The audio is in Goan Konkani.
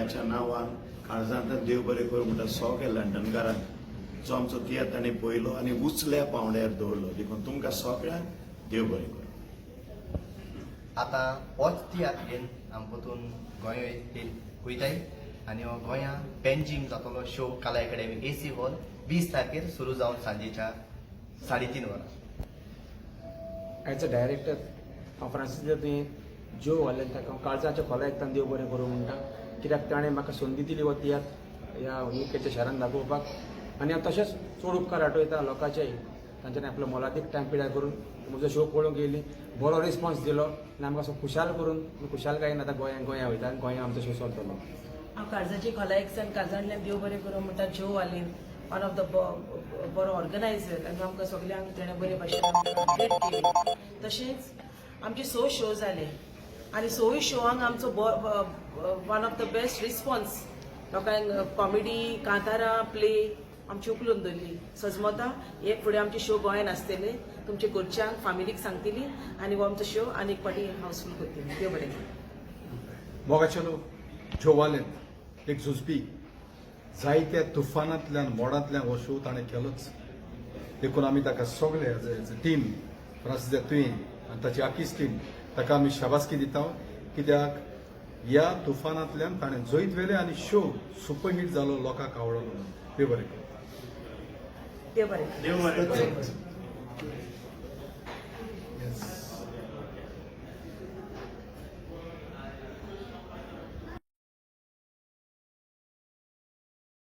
मंडळाच्या नांवान काळजांतल्यान देव बरें करूं म्हणटा सगळ्या लंडनकारांक, जो आमचो तियात्र तांणी पळयलो आनी उचल्या पावंड्यार दवरलो. देखून तुमकां सगळ्यांक देव बरें करूं. आतां होच तियात्र घेवन आमी परतून गोंय वयताय आनी हो गोंया पेंजीम जातलो शो, कला अकाडेमी एसी हॉल, 20 तारखेर सुरू जावन सांजेच्या 3:30 वरां. एज अ डायरेक्टर हांव फ्रांसीस तुवें ज्यो वालेन ताका हांव काळजाच्या खोलायेंतल्यान देव बरें करूं म्हणटा, कित्याक ताणें म्हाका संदी दिली हो तियात्र ह्या युकेच्या शारान दाखोवपाक. आनी हांव तशेंच चड उपकार आठवयता लोकांचेय, तांच्यांनी आपलो मोलादीक टायम पिड्यार करून म्हजो शो पळोवंक येयली, बरो रिस्पॉन्स दिलो आनी आमकां असो खुशाल करून खुशालकायेन आतां गोंयांत गोंया वयता आनी गोंया आमचो शो चलतलो. हांव काळजाची खोलायेकसान काळजांतल्यान देव बरें करूं म्हणटा ज्यो वालीन, वन ऑफ the बरो ऑर्गनायझर आनी आमकां सगल्यांक तेणें बरे भाशेन ट्रीट केली. तशेंच आमचे स शो जाले आनी सवूय शोआंक आमचो one of the best response. लोकांक कॉमेडी, कांतारां, प्ले आमची उखलून धरली. सजमता एक फुडें आमचे शो गोंयान आसतले. तुमच्या घरच्यांक, फामिलीक सांगतली आनी हो आमचो शो आनी एक फावटी हाऊसफूल करतली. देव बरें करूं. मोगाचे लोक, ज्यो वालेंत एक झुजपी. जायत्या तुफानांतल्यान, मोडांतल्यान हो शो ताणें केलोच. देखून आमी ताका सगळे एज अ टीम, फ्रांसीस तुयें आनी ताची आखीच टीम, ताका आमी शाबासकी दिता, कित्याक ह्या तुफानांतल्यान ताणें जैत व्हेलें आनी शो सुपरहीट जालो, लोकांक आवडलो. देव बरें करूं. देव बरें करूं. देव बरें करूं.